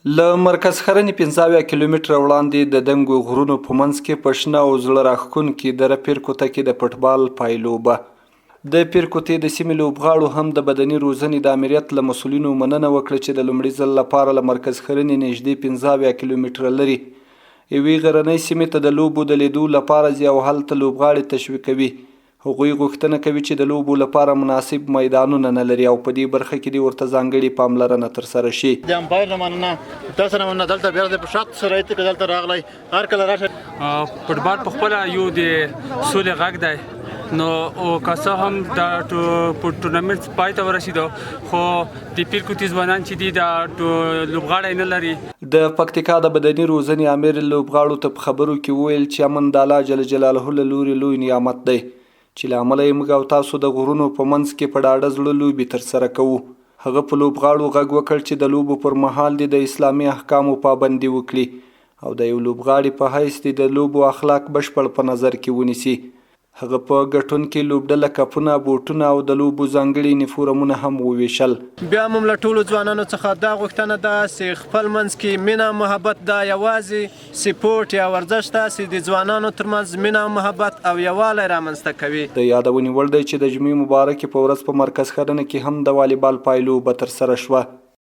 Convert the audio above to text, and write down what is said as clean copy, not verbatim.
له مرکز ښرنې 75 کیلومتره وړاندې د دنګو غرونو په منځ کې په شنه او زړه راښکونکې دره پیر کوته کې د فوټبال پایلوبه. د پیر کوتې د سیمې لوبغاړو هم د بدني روزنې د آمریت له مسؤلینو مننه وکړه چې د لومړي ځل لپاره له مرکز ښرنې نږدې 75 کیلومتره لرې یوې غرنۍ سیمې ته د لوبو د لیدو لپاره ځي او هلته لوبغاړي تشویقوي. هغوی غوښتنه کوي چې د لوبو لپاره مناسب میدانونه نه لري او په دې برخه کې دې ورته ځانګړې پاملرنه ترسره شي. د امپایر نه مننه، تاسو نه مننه، دلته بیا په شرط شرایطو کې دلته راغلی، هر کله راشه. فوټبال په خپله یو د سولې غږ دی، نو او که څه هم دا ټورنمنټ پای ته ورسېدو، خو د پیر کوتي ځوانان چې دي دا لوبغاړی نه لري. د پکتیکا د بدني روزنې آمر لوبغاړو ته په خبرو کې وویل چې امن د الله جل جلاله له لوري لوی نعمت دی چې له امله یې موږ او تاسو د غرونو په منځ کې په ډاډه زړه لوبې ترسره کوو. هغه په لوبغاړو غږ وکړ چې د لوبو پر مهال دې د اسلامي احکامو پابندي وکړي او د یو لوبغاړي په حیث دې د لوبو اخلاق بشپړ په نظر کې ونیسي. هغه په ګټونکې لوبډله کپونه، بوټونه او د لوبو ځانګړي یونیفورمونه هم وویشل. بیا هم له ټولو ځوانانو څخه دا غوښتنه ده چې خپل منځ کې مینه او محبت، دا یوازې سپورټ یا ورزش ده چې د ځوانانو ترمنځ مینه او محبت او یووالی رامنځته کوي. د یادونې وړ دی چې د جمعې مبارکې په ورځ په مرکز ښرنه کې هم د والیبال پایلوبه ترسره شوه.